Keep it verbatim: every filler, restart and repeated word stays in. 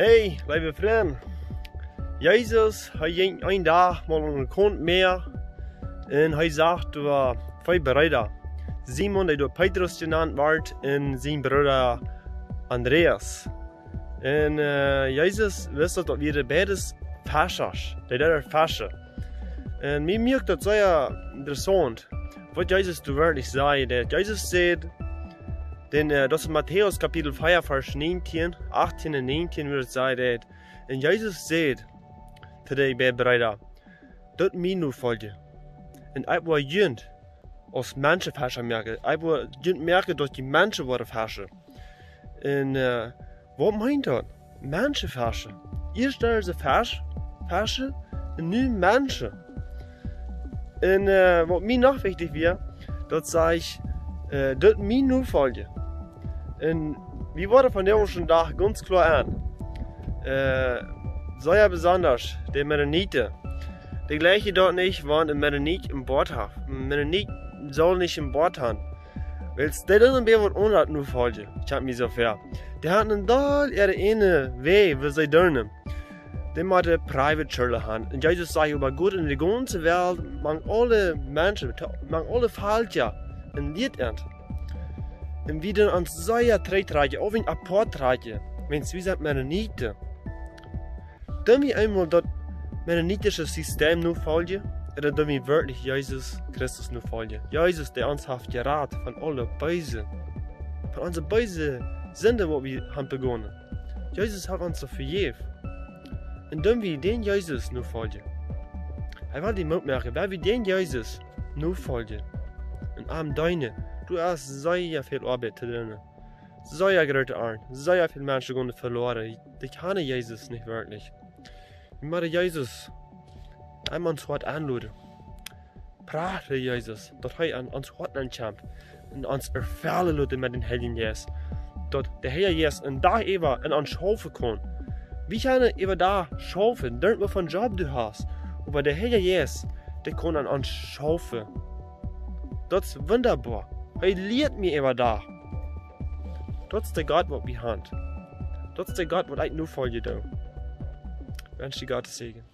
Hey, leewe Frind. Jesus, hee jinkj eenen Dach mol aun de Kaunt Mäa un hee sach doa twee Breeda. Simon, dee doa Petrus jenant wort, un sien Brooda Andreas. Un, äh, Jesus wist daut, daut wieren beides Fescha. Dee deeden feschen. Un mie muak daut sea interessaunt, waut Jesus doa werkjlich säd. Daut Jesus säd, dan, äh, daut es Matäus Kapitel vea, Varsch näajentieen, achttieen un näajentieen, wua et sajcht, daut: Un Jesus säd to de beid Breeda: Doot mie nofoljen, un ekj woa junt aus Menschenfescha moaken. Ekj woa junt moaken, daut jie Menschen woaren feschen. Un, äh, waut meent daut? Menschenfescha. Ieescht deeden see Fesch, feschen, un nu Menschen. Un, äh, waut mie noch wichtich wia, daut säd, äh, doot mie nofoljen. Un wie woaren vondoag dän Dach gaunz kloa aun. Äh, sea besonda de Mennoniten. Dee jlikjen daut nich, wan een Mennonit een Boat haft. Een Mennonit saul nich een Boat haben. Wiels dee doonen bie waut aundret nofoljen. Kjemt mie soo väa. Dee haben een Deel äare eejne Wäaj, waut see doonen. Dee motten private School haben. Un Jesus säd: Oba got en de gaunze Welt, mank aule Menschen, mank aule Velkja, un lieet an. Un wie doonen ons sea trigjtrakjen, uk wan apoat trakjen, wiels wie sent Mennoniten. Doo wie eemol daut mennonitische System nofoljen, ooda doo wie werkjlich Jesus Christus nofoljen? Jesus, dee ons haft jerat von aule beese, von onse beese Sinden, waut wie haben begonen. Jesus haft ons daut vejäft. Un doo wie dän Jesus nofoljen? Hee well die Moot moaken, wan wie dän Jesus nofoljen un am deenen. Doa es sea väl Oabeit to doonen. Sea groote Oabeit. Sea väl Menschen gonen veloaren. Dee kjanen Jesus nich werkjlich. Wie motten Jesus aun ons Hoat aunloden. Pracht Jesus, daut hee aun ons Hoat aunkjemt un ons erfellen lat met dän Heiljen Jeist. Daut de Heilje Jeist een Dach äwa en ons schaufen kaun. Wie kjennen äwa Dach schaufen, denkj mau von Job, du hast. Oba de Heilje Jeist, dee kaun aun ons schaufen. Daut es wundaboa. Hee lieet mie äwa Dach. Daut es de Gott, waut wie haben. Daut es de Gott, waut ekj nofoljen doo. Wensch die Gott Säajen.